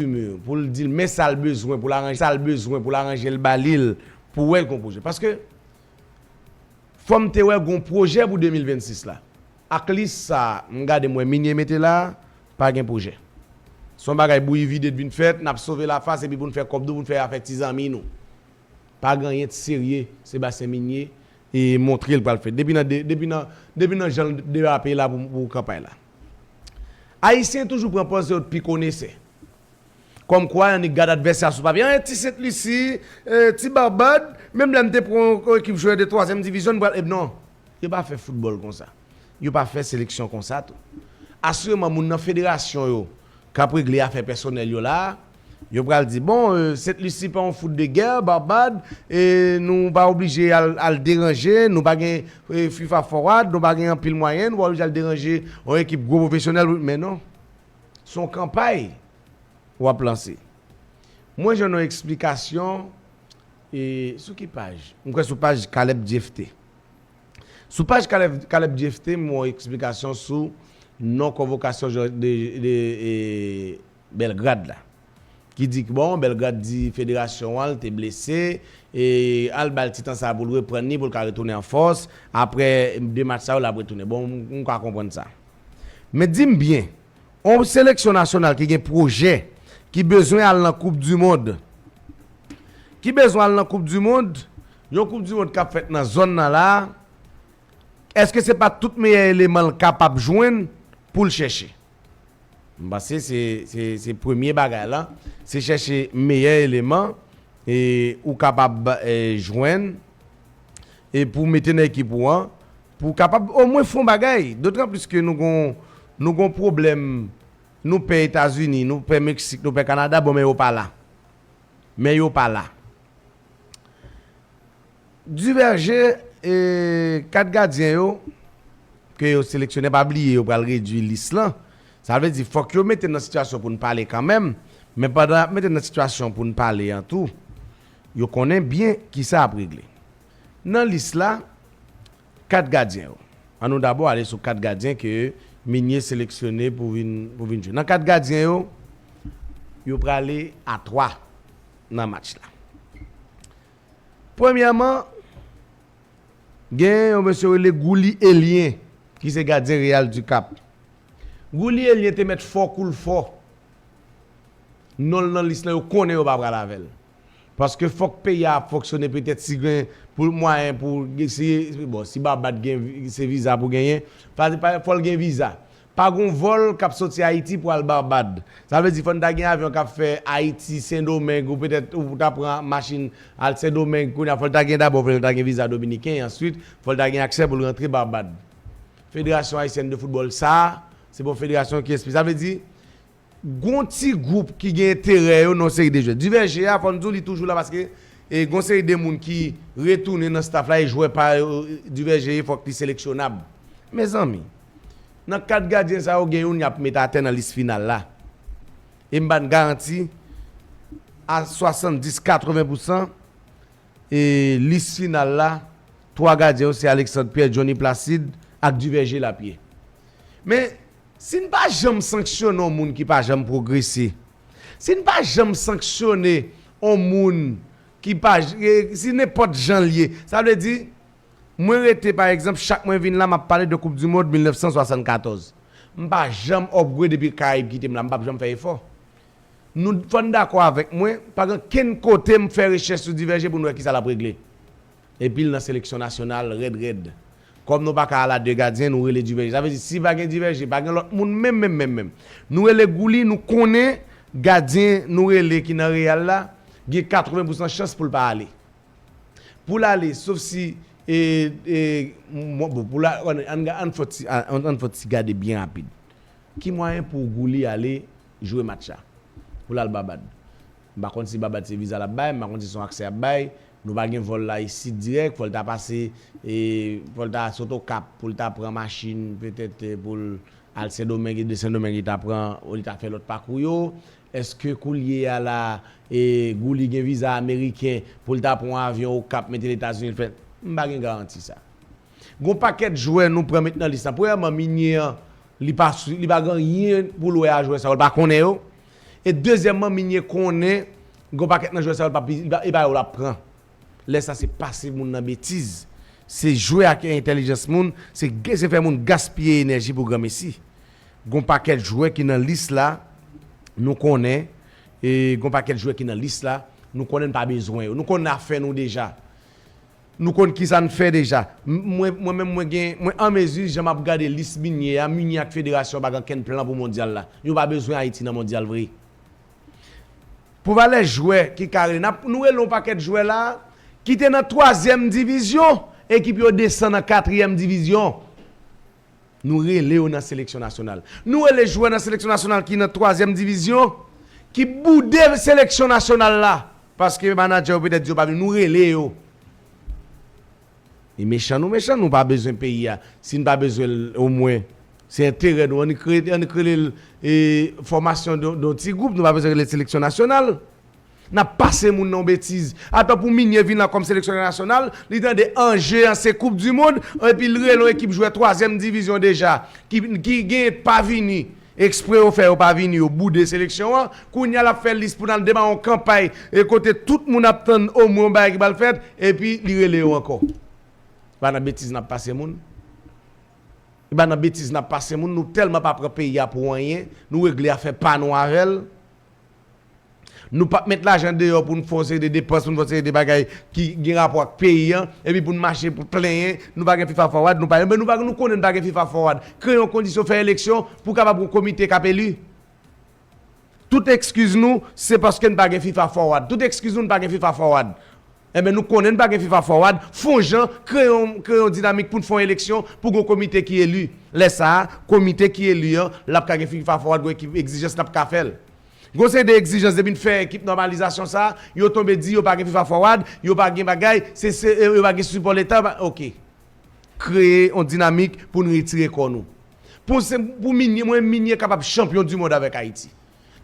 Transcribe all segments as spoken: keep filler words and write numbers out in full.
Mur, pou l di l men sa l bezwen, pou l aranje sa l bezwen, pou l aranje l ba li l, pou wè l gon pwojè. Paske fò m te wè gon pwojè pou de mil vennsis la. Ak lis sa a, m gade m wè Migné mete la a, pa gen pwojè. Se yon bagay bouyi vide t vin fèt, n ap sove lafas epi pou n fè kòb nou, pou n fè afè ti zanmi nou. Pa gen anyen t serye Sebastien Migné e montre l pral fè. Depi nan, de- depi nan, depi nan jan l derape la pou, pou kanpay la. Ayisyen toujou pran pòz yo t pi konesè. Kòmkwa, annik gad advèsè a sou papye. An, ti Sent Lisi, eh, ti Barbad, menm lè m te pran yon ekip jwè de twazyèm divizyon, m pral, eh, non. Yo pa fè foutbòl konsa. Yo pa fè seleksyon konsa tou. Asireman, moun nan federasyon yo k ap regle afè pèsonèl yo la a, yo pral di, bon, eh, Sent Lisi pa yon fout de gè, Barbad, e nou pa oblije al, al deranje, nou pa gen eh, fifa forward, nou pa gen anpil mwayen, nou pa oblije al deranje yon ekip gwo pwofesyonèl, men non. Se yon kanpay w ap lanse. Mwen jwenn yon eksplikasyon, e, sou ki paj? M kwè sou paj Caleb Jephté. Sou paj Caleb, Caleb Jephté, m wè yon eksplikasyon sou non konvokasyon jwè de, de, e, Bèlgrad la. Ki di, bon, Bèlgrad di federasyon an, l te blese, e al ba l ti tan sa a pou l reprann li, pou l ka retounen an fòs. Apre de match sa yo, l ap retounen. Bon, m, m ka konprann sa. Men di m byen, yon seleksyon nasyonal ki gen pwojè, ki bezwen al nan Koup di Mond, ki bezwen al nan Koup di Mond, yon Koup di Mond k ap fèt nan zòn nan la, èske se pa tout meyè eleman l kapab jwenn pou l chèche? M panse se, se, se premye bagay la, se chèche meyè eleman e ou kapab, eh, jwenn e pou mete nan ekip ou an, pou kapab omwen fè yon bagay. Dotranplis ke nou gon, nou gon pwoblèm, nou pè Etazini, nou pè Meksik, nou pè Kanada, bon, men yo pa la. Men yo pa la. Duverger, e, kat gadyen yo, ke yo seleksyone, pa bliye yo pral redui lis lan. Sa vle di, fòk yo mete n nan sitiyasyon pou n pale kanmenm, men pandan y ap mete n nan sitiyasyon pou n pale an tou, yo konnen byen kisa y ap regle. Nan lis la, kat gadyen yo. An nou dabò ale sou kat gadyen ke Migné seleksyone pou vin, pou vin jwe. Nan kat gadyen yo, yo prale a twa nan match la. Premyèman, gen yon mesye rele Gouli Elien, ki se gadyen Real du Cap. Gouli Elien te mèt fò kou l fò. Non l nan lis lan, yo konnen yo pa pral avè l. Paske fòk peyi a ap fonksyone, petèt si gen pou mwayen pou si, bon, si Barbad gen vi- se viza pou genyen, fò l gen viza. Pa gon vòl k ap soti Ayiti pou al Barbad. Sa vle di fò n ta gen avyon k ap fè Ayiti, Sendomeng, ou petèt ou ta pran machin al Sendomeng, kounye a fò l ta gen dabò, fò l ta gen viza dominiken, answit fò l ta gen aksè pou l rantre Barbad. Federasyon Ayisyèn de Foutbòl sa, se pa yon federasyon ki espe. Sa vle di, gon ti gwoup ki gen enterè yo nan yon seri de jwè. Duverger a, fò n di w, li toujou la paske e gon seri de moun ki retounen nan staff la e jwè pa yo, Duverger fòk li seleksyonab. Mezanmi, nan kat gadyen sa yo, gen youn y ap met atè nan lis final la. E m ba n garanti a swasanndis, katreven pousan, e lis final la, twa gadyen yo se Alexandre Pierre, Johnny Placide ak Duverger Lapierre. Men, si n pa janm sanksyone yon moun ki pa janm pwogrese, si n pa janm sanksyone yon moun ki pa, si nenpòt jan l ye, sa vle di, mwen rete, pa egzanp, chak mwen vin la, m ap pale de Koup di Mond mil nèf san swasannkatòz. M pa janm upgrade epi Karayib kite m la, m p ap janm fè efò. Nou, fò n dakò avèk mwen, pa gen kenn kote m fè rechèch sou Duverger pou n wè kisa l ap regle. Epi l nan seleksyon nasyonal rèd rèd. Kòm nou pa ka al a de gadyen, nou rele Duverger. Sa vle di, si pa gen Duverger, pa gen lòt moun menm, menm, menm, menm. Nou rele Gouli, nou konnen gadyen nou rele ki nan Real la, gen katreven pousan chans pou l pa ale. Pou l ale, sof si, e, e, bon, pou l a, ann, ann, ann fè ti, ann, ann fè ti gade byen rapid. Ki mwayen pou Gouli ale jwe match la? Pou l al Barbad. M pa konn si Barbad se viza l ap bay, m pa konn si se yon aksè y ap bay. Nou pa gen vòl la isit dirèk, fò l ta pase, e, fò l ta sot Okap pou l ta pran machin, petèt, e, pou l al Sendomeng, e de Sendomeng li ta pran, li ta fè lòt pakou yo. Èske koulye a la, e, Gouli gen viza ameriken pou l ta pran yon avyon Okap, mete Letazini, l fè? M pa gen garanti sa. Gon pakèt jwè nou pran met nan lis la. Premyèman, Migné an, li pa, li pa gen anyen pou l wè a jwè sa yo, li pa konnen yo. E dezyèmman, Minye konnen gen yon pakèt nan jwè sa yo, li pa, li pa, e pa yo l ap pran. Lè sa se pase moun nan betiz. Se jwe ak entèlijans moun, se, se fè moun gaspiye enèji pou granmesi. Gen yon pakèt jwè ki nan lis la, nou konnen, e gen yon pakèt jwè ki nan lis la, nou konnen n pa bezwen yo. Nou konnen afè nou deja. Nou konn kisa n fè deja. M- Mwen, mwen menm, mwen gen, mwen an mezi, jan m ap gade lis Minye a, Minye ak federasyon pa gen kenn plan pou mondyal la. Yo pa bezwen Ayiti nan mondyal vre. Pou valè jwè ki ka rele, n ap- nou rele yon pakèt jwè la, ki te nan twazyèm divizyon, ekip yo desann nan katriyèm divizyon. Nou rele yo nan seleksyon nasyonal. Nou rele jwè nan seleksyon nasyonal ki nan twazyèm divizyon, ki boude seleksyon nasyonal la. Paske manadjè yo petèt di yo pa vini, nou rele yo. Li mechan, nou mechan, nou pa bezwen peyi a. Si n pa bezwen l, omwen, se enterè nou. Annik rele l e, fòmasyon de yon ti gwoup, nou pa bezwen rele l seleksyon nasyonal. N ap pase moun nan yon betiz. Atò pou Minye vin la kòm seleksyonè nasyonal, li tande anje an se koup di mond, epi l rele yon ekip jwè twazyèm divizyon deja, ki, ki genyen pa vini. Ekspre yo fè yo pa vini, yo boude seleksyon an. Kounye a l ap fè lis pou n al demare yon kanpay, e kote tout moun ap tann omwen yon bagay ki pral fèt, epi li rele yo ankò. E pa nan betiz n ap pase moun. E pa nan betiz n ap pase moun, nou tèlman pa pran peyi a pou anyen, nou regle afè pa nou avè l. Nou p ap met lajan deyò pou n fè yon seri de depans, pou n fè yon seri de bagay ki gen rapò ak peyi an, epi pou n mache pou plenyen, nou pa gen FIFA Forward, nou pa, men nou pa, nou konnen n pa gen FIFA Forward. Kreye yon kondisyon, fè eleksyon pou kapab gen yon komite k ap eli. Tout ekskiz nou, se paske n pa gen FIFA Forward. Tout ekskiz nou, n pa gen FIFA Forward. Enben, nou konnen n pa gen FIFA Forward, fè yon jan, kreye yon, kreye yon dinamik pou n fè yon eleksyon, pou gen yon komite ki eli. Lè sa a, komite ki eli an, l ap ka gen FIFA Forward, gen ekip egzijans, l ap ka fè l. Gon seri de egzijans depi n fè ekip nòmalizasyon sa, yo tonbe di yo pa gen FIFA Forward, yo pa gen bagay, se, se, yo pa gen sipò leta, pa, oke. Kreye yon dinamik pou n retire kò nou. Pou se, pou Minye, mwen Minye kapab chanpyon di mond avèk Ayiti.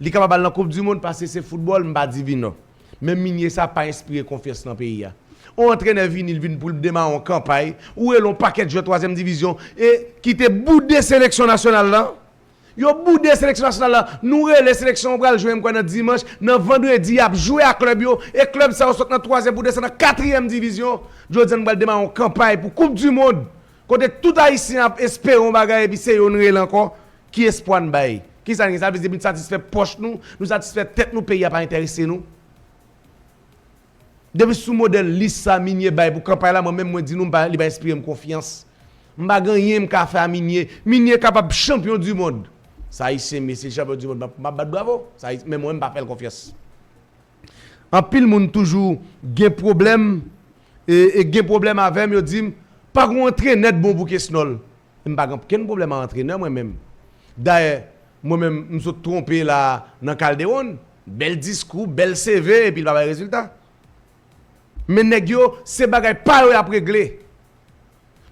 Li kapab al nan koup di mond paske se foutbòl, m pa divinò. Men Minye sa pa enspire konfyans nan peyi a. On antrenè vini, l vin pou l demare yon kanpay, ou rele yon pakèt jwè twazyèm divizyon, e ki te boude seleksyon nasyonal la. Yo boude seleksyon nasyonal la. Nou rele seleksyon an pral jwe, m kwè nan dimanch, nan vandredi, y ap jwe ak klèb yo. E klèb sa yo sot nan twazyèm pou desann nan katriyèm divizyon. Jodi a, nou pral demare yon kanpay pou koup di mond. Kote tout Ayisyen ap espere yon bagay, epi se yo n rele ankò. Ki espwa n bay? Kisa n gen? Sa vle di depi n satisfè pòch nou, nou satisfè tèt nou, peyi a pa enterese nou. Depi sou modèl lis sa Minye bay pou kanpay la, mwen menm mwen di nou, m pa, li pa enspire m konfyans. M pa gen anyen m ka fè a Minye. Minye kapab chanpyon di mond. Sa Ayisyen, mesye, chanpyon di mond, m ap, m ap bat bravo. Sa Ayisyen, men mwen, m pa fè l konfyans. Anpil moun toujou gen pwoblèm, e, e gen pwoblèm avè m, yo di m, pa gen yon antrenè t bon pou Kesnòl. M pa gen okenn pwoblèm ak antrenè, mwen menm. Dayè, mwen menm, m sot twonpe la nan Calderon. Bèl diskou, bèl C V, epi l pa bay rezilta. Men nèg yo, se bagay pa yo y ap regle.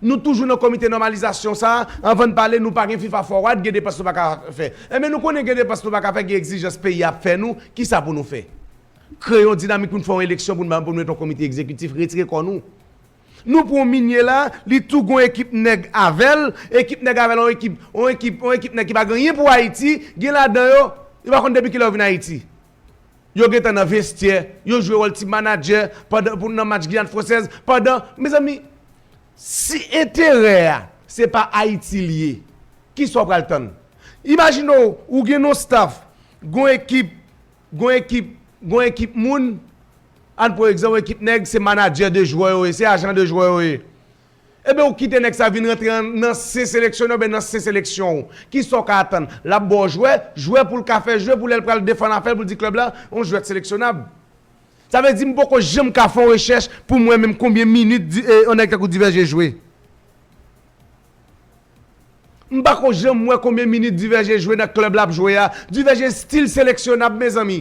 Nou toujou nan komite nòmalizasyon sa a, anvan n pale, nou pa gen FIFA Forward, gen depans nou pa ka fè. Enben, nou konnen gen depans nou pa ka fè, gen egzijans peyi a ap fè nou, kisa pou nou fè? Kreye yon dinamik pou n fè yon eleksyon, pou n, pou n met yon komite egzekitif, retire kò nou. Nou pran Minye la, li tou gon ekip nèg avè l, ekip nèg avè l, yon ekip, yon ekip, yon ekip nèg ki pa gen anyen pou Ayiti, gen ladan yo, yo pa konn depi kilè yo vin Ayiti. Yo gentan nan vestyè, yo jwe wòl ti manadjè pandan, pou nan match Giyàn Fransèz, pandan, mezanmi, si enterè a, se pa Ayiti l ye, kisa w pral tann? Imajine w, ou gen yon staff, gon ekip, gon ekip, gon ekip moun, ann pran egzanp, ekip nèg, se manadjè de jwè yo ye, se ajan de jwè yo ye. Enben, ou kite nèg sa vin rantre an, nan sen seleksyonè oubyen nan sen seleksyon ou. Kisa w ka atann? L ap ba w jwè, jwè pou l ka fè jwe, pou lè l pral defann afè l, pou l di klèb la, yon jwèt seleksyonab. Sa vle di, m poko janm ka fè yon rechèch pou m wè menm konbyen minit di, e, yon nèg tankou Divèje jwe. M pako janm wè konbyen minit Divèje jwe nan klèb l ap jwe a. Divèje still seleksyonab, mezanmi.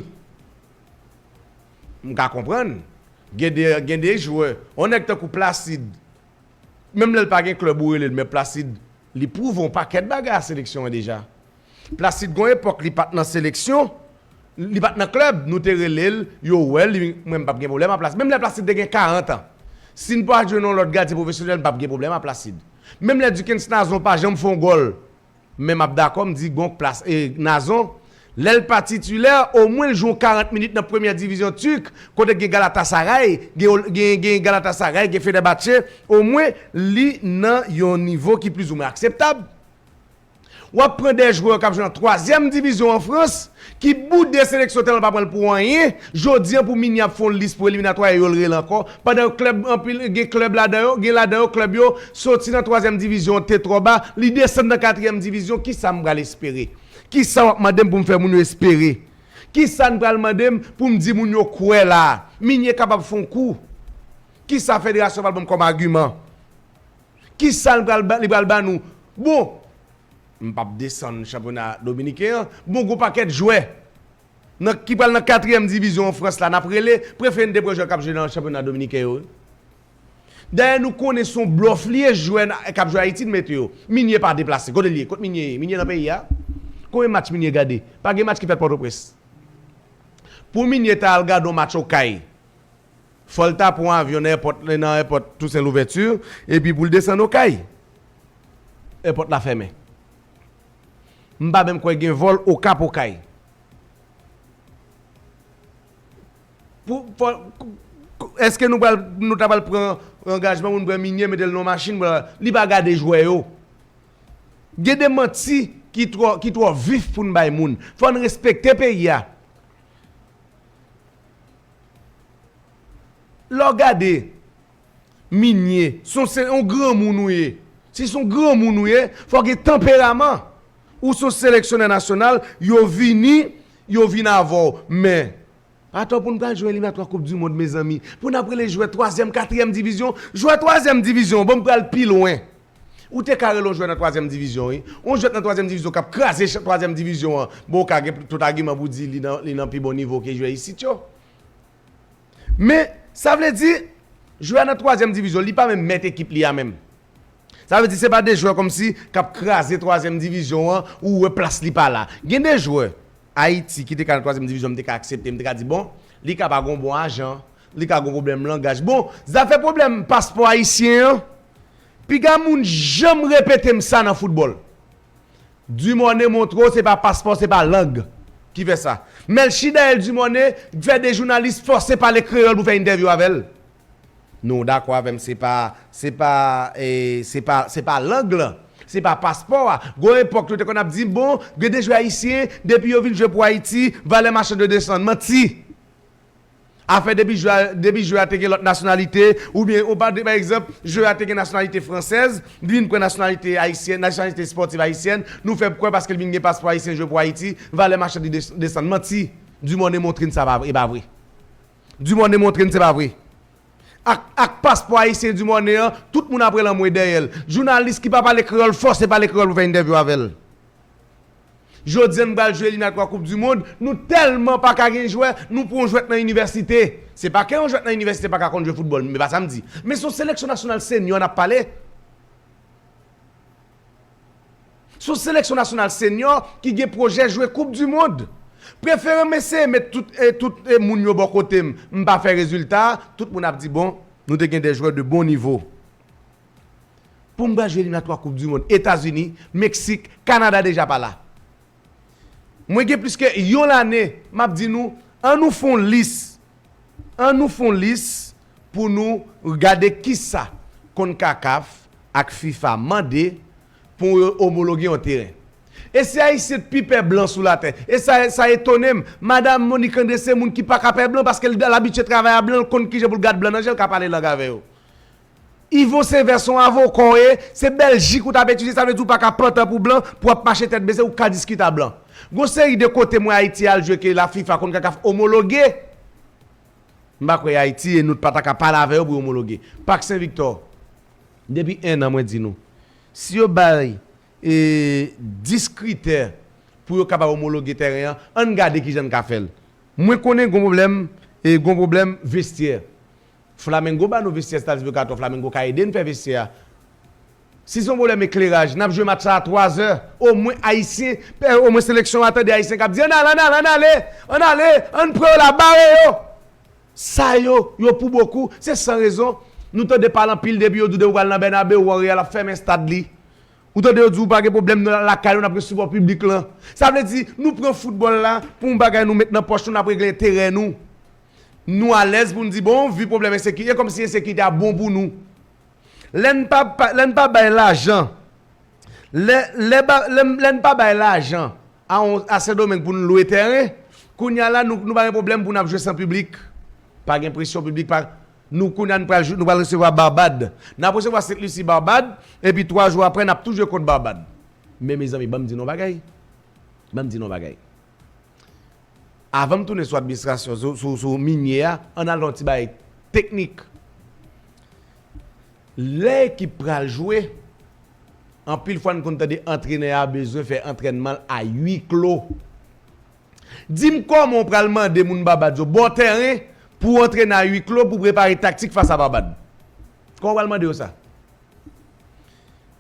M ka konprann. Gen de, gen de jwè. Yon nèg tankou Placide. Menm lè l pa gen klèb ou rele l, men Placide, li pwouve yon pakèt bagay a seleksyon an deja. Placide gon epòk li pa t nan seleksyon, li pa t nan klèb, nou te rele l, yo wè l, li, mwen m p ap gen pwoblèm a Placide. Menm lè Placide te gen karant an. Si n pa jwenn yon lòt gadyen pwofesyonèl, m p ap gen pwoblèm a Placide. Menm lè Duckens Nazon pa janm fè yon gòl, men m ap dakò, m di, bon, Plas-, e, Nazon, Lè l pa titilè, omwen l jwe yon karant minit nan premyè divizyon tuk, kote gen Galatasaray, gen, gen, gen Galatasaray, gen Fenerbahçe, omwen li nan yon nivo ki plizoumwen akseptab. W ap pran de jwè k ap jwe nan twazyèm divizyon an Frans, ki boude seleksyon tèlman l pa pran l pou anyen, jodi an pou Migné ap fè yon lis pou eliminatwa yo, l rele ankò, pandan klèb anpil, gen klèb ladan yo, gen ladan yo klèb yo soti nan twazyèm divizyon te twò ba, li desann nan katriyèm divizyon, kisa m pral espere? Kisa w ap mande m pou m fè moun yo espere? Kisa n pral mande m pou m di moun yo kwè la a? Migné kapab fè yon kou. Kisa federasyon pral ban m kòm agiman? Kisa l pral ba, li pral ba nou? Bon, m p ap desann chanpyona dominiken an. Bon, gwo pakèt jwè nan, ki pral nan katriyèm divizyon an Frans la, n ap rele, prefere n te pran jwè k ap jwe nan chanpyona dominiken yo. Dayè, nou konnen se yon blòf li ye, jwè n, k ap jwe Ayiti, n mete yo. Migné pa deplase. Kote l ye? Kot Migné ye? Migné nan peyi a? Konbyen match Migné gade? Pa gen match ki fèt Pòtoprens. Pou Migné ta al gade yon match Okay, fò l ta pran yon avyon nan èpòt, nan èpòt Toussaint Louverture, epi pou l desann Okay. Èpòt la fèmen. M pa menm kwè gen vòl Okap Okay. Pou, fò, èske nou pral, nou ta pral pran angajman pou n pran Migné, mete l nan yon machin, li pa gade jwè yo? Gen de manti ki twò, ki twò vif pou n bay moun. Fò n respekte peyi a. Lè w gade Migné, se yon se, yon granmoun ou ye. Si se yon granmoun ou ye, fò w gen tanperaman. Ou se yon seleksyonè nasyonal, yo vini, yo vin avè w. Men, atò pou n pral jwe eliminatwa Koup di Mond, mezanmi, pou n ap rele jwè twazyèm, katriyèm divizyon, jwè twazyèm divizyon, bon, m pral pi lwen. Ou te ka rele yon jwè nan twazyèm divizyon, wi. Yon jwèt nan twazyèm divizyon k ap kraze ch-, twazyèm divizyon an. Bon, ou ka gen tout agiman pou di li nan, li nan pi bon nivo ke jwè isit yo. Men, sa vle di, jwè a nan twazyèm divizyon, li pa menm mèt ekip li a menm. Sa vle di, se pa de jwè kòmsi k ap kraze twazyèm divizyon an, ou wè plas li pa la. Gen de jwè Ayiti ki te ka nan twazyèm divizyon, m te ka aksepte, m te ka di, bon, li ka pa gon bon ajan, li ka gon pwoblèm langaj. Bon, zafè pwoblèm paspò ayisyen an, piga moun janm repete m sa nan foutbòl. Dumornay montre w se pa paspò, se pa lang ki fè sa. Melchidaël Dumornay fè de jounalis fòse pale kreyòl pou fè entèvyou avè l. Nou dakò avè m, se pa, se pa, e, se pa, se pa lang lan, se pa paspò a. Gon epòk, yo te konn ap di, bon, gen de jwè ayisyen, depi yo vin jwe pou Ayiti, valè machann yo desann. Manti! Afè depi jwè a, depi jwè a te gen lòt nasyonalite, oubyen, on pa, pa egzanp, jwè a te gen nasyonalite fransèz, li vin pran nasyonalite ayisyèn, nasyonalite espòtiv ayisyèn, nou fè kwè paske l vin gen paspò ayisyen jwe pou Ayiti, valè machann li des-, desann. Manti! Dumornay montre n sa pa, e pa vre. Dumornay montre n se pa vre. Ak, ak paspò ayisyen Dumornay an, tout moun apre lanmwe dèyè l. Jounalis ki pa pale kreyòl fòse pale kreyòl pou fè entèvyou avè l. Jodi a, n pral jwe eliminatwa Koup di Mond, nou tèlman pa ka gen jwè, nou pran yon jwèt nan inivèsite. Se pa ke yon jwèt nan inivèsite pa ka konn jwe foutbòl, men pa sa m di. Men se yon seleksyon nasyonal senyò n ap pale. Se yon seleksyon nasyonal senyò ki gen pwojè jwe Koup di Mond. Prefere m eseye met tout, e, tout, e, moun yo bò kote m, m pa fè rezilta, tout moun ap di, bon, nou te gen de jwè de bon nivo. Pou m pral jwe eliminatwa Koup di Mond, Etazini, Meksik, Kanada deja pa la. Mwen gen plis ke yon lane, m ap di nou, an nou fè yon lis. An nou fè yon lis pou nou gade kisa konkakaf ak fifa mande pou yo omologe yon teren. E se Ayisyen t pi pè blan sou latè. E sa, sa etone m. Madanm Monique André se moun ki pa ka pè blan paske l abitye travay a blan, l konn kijan pou l gad blan nan je l, ka pale lang avè yo. Yvon Sévère se yon avoka w ye, se Bèljik ou t ap etidye, sa vle di ou pa ka pantan pou blan, pou w ap mache tèt bese, ou ka diskite a blan. Gon seri de kote mwen Ayiti al jwe ke la fifa, konkakaf omologe. M pa kwè Ayiti e nou pa ta ka pale avè yo pou yo omologe. Pak Sen Viktò, depi en an mwen di nou, si yo bay e, dis kritè pou yo kapab omologe tèren an, ann gade kijan n ka fè l. Mwen konnen gon pwoblèm, e, gon pwoblèm vestyè. Flamengo ba nou vestyè, Stade Vieux Carton, Flamengo ka ede n fè vestyè a. Si se yon pwoblèm ekleraj, n ap jwe match la a twazè. Omwen Ayisyen, pè, omwen seleksyon an tande Ayisyen k ap di, ann ale, ann ale, ann ale, ann ale, ann pran yo la, bare yo. Sa yo, yo pou bokou, se san rezon. Nou tande pale anpil depi yo di w depi w pral nan Bernabéu, ou wè Real ap fèmen stad li. Ou tande yo di w pa gen pwoblèm nan lakay ou, n ap gen sipò piblik lan. Sa vle di, nou pran foutbòl la pou yon bagay nou met nan pòch nou, n ap regle enterè nou. Nou alèz pou n di, bon, vi pwoblèm ensekirite, e kòmsi ensekirite a bon pou nou. Lè n pa, pa- lè n pa bay lajan, lè, lè, ba- lè, lè n pa bay lajan a, on- a Sendomeng pou n lwe tèren, kounye a la, nou, nou pa gen pwoblèm pou n ap jwe san piblik. Pa gen presyon piblik, pa, nou, kounye a, nou pral, jwe- nou pral resevwa Barbad. N ap resevwa Sent Lisi, Barbad, epi twa jou apre, n ap tou jwe kont Barbad. Men, mezanmi, ban m di nou yon bagay. Ban m di nou yon bagay. Avan m tounen sou administrasyon, sou, sou, sou minye a, ann al nan yon ti bagay teknik. Lè ekip pral jwe, anpil fwa n konn tande antrenè a bezwen fè antrènman l a wi klo. Di m kòman w pral mande moun Barbad yo bò tèren pou w antrene a wi klo pou prepare taktik fas a Barbad? Kòman w pral mande yo sa?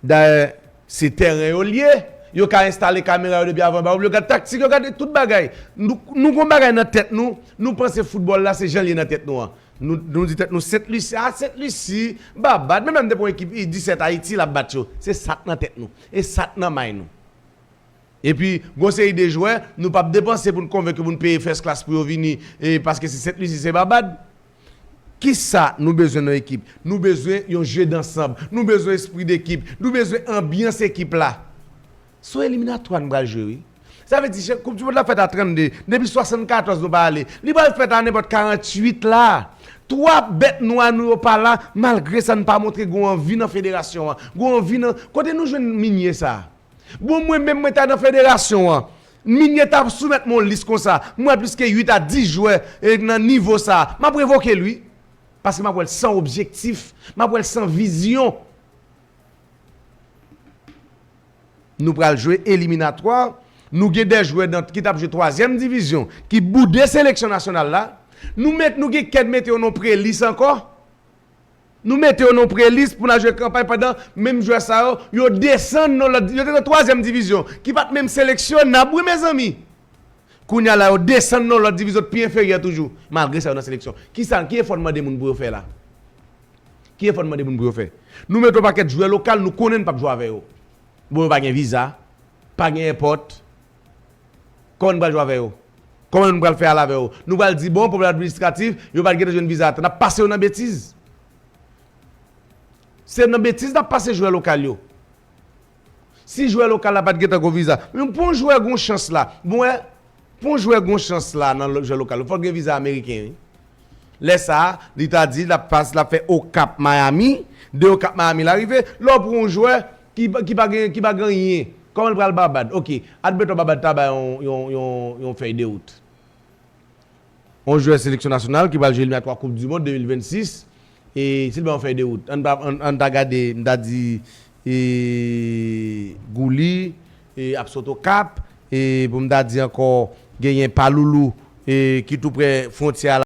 Dayè, se tèren yo l ye. Yo ka enstale kamera yo depi avan ba yo, yo gad taktik, yo gade tout bagay. Nou, nou gon bagay nan tèt nou, nou panse foutbòl la se jan l ye nan tèt nou an. Nou, nou di tèt nou Sent Lisi, a Sent Lisi, Barbad, menm lè n te pran ekip disèt Ayiti, l ap bat yo. Se sa k nan tèt nou. E sa k nan may nou. Epi, gon seri de jwè, nou p ap depanse pou n konvenk yo, pou n peye first class pou yo vini, e paske se Sent Lisi, se Barbad. Kisa nou bezwen nan ekip? Nou bezwen yon jeu d'ensemble. Nou bezwen espri dekip. Nou bezwen anbyans ekip la. Se yon eliminatwa n pral jwe, wi. Sa vle di, Koup di Mond la fèt a trannde. Depi swasannkatòz nou pa ale. Li pral fèt a nenpòt karanntuit la. Twa bèt nwa nou yo pa la, malgre sa n pa montre gon anvi nan federasyon an. Gon anvi nan, kote nou jwenn minye sa? Bon, mwen menm, mwen ta nan federasyon an. Minye ta soumèt mwen yon lis konsa. Mwen wè plis ke uit a dis jwè e nan nivo sa. M ap revoke l, wi. Paske m ap wè l san objektif. M ap wè l san vizyon. Nou pral jwe eliminatwa. Nou gen de jwè nan, ki t ap jwe twazyèm divizyon, ki boude seleksyon nasyonal la. Nou met, nou gen kè mete yo nan prelis ankò. Nou mete yo nan prelis pou n al jwe kanpay pandan menm jwè sa yo, yo desann nan lòt, yo te nan twazyèm divizyon, ki pa t menm seleksyonab, wi, mezanmi. Kounye a la, yo desann nan lòt divizyon pi enferyè toujou, malgre sa yo nan seleksyon. Kisa, ki efò n mande moun pou yo fè la? Ki efò n mande moun pou yo fè? Nou mete yon pakèt jwè lokal, nou konnen n p ap jwe avè yo. Bon, yo pa gen viza, pa gen èpòt. Kòman nou pral jwe avè yo? Kòman nou pral fè ale avè yo? Nou pral di, bon, pwoblèm administratif, yo pa t gentan jwenn viza a tan. N ap pase yo nan betiz. Se nan betiz n ap pase jwè lokal yo. Si jwè lokal la pa t gentan gon viza, men pou yon jwè gon chans la, bon, wè, pou yon jwè gon chans la nan lo- jwè lokal yo, fò l gen viza ameriken, wi. Lè sa a, li ta di l ap pas, l ap fè Okap Miami, de Okap Miami l a rive, lè w pran yon jwè ki, ki pa gen, ki pa gen anyen, kòman l pral Barbad? Oke, admeton Barbad ta bay yon, yon, yon, yon fèy de wout. Yon jwè seleksyon nasyonal ki pral jwe eliminatwa Koup di Mond de mil vennsis, e si l bay yon fèy de wout, ann pa, ann, ann ta gade, m ta di, e, Gouli, e, ap sot Okap, e, pou m ta di ankò, genyen Paloulou, e, ki tou prè fwontyè a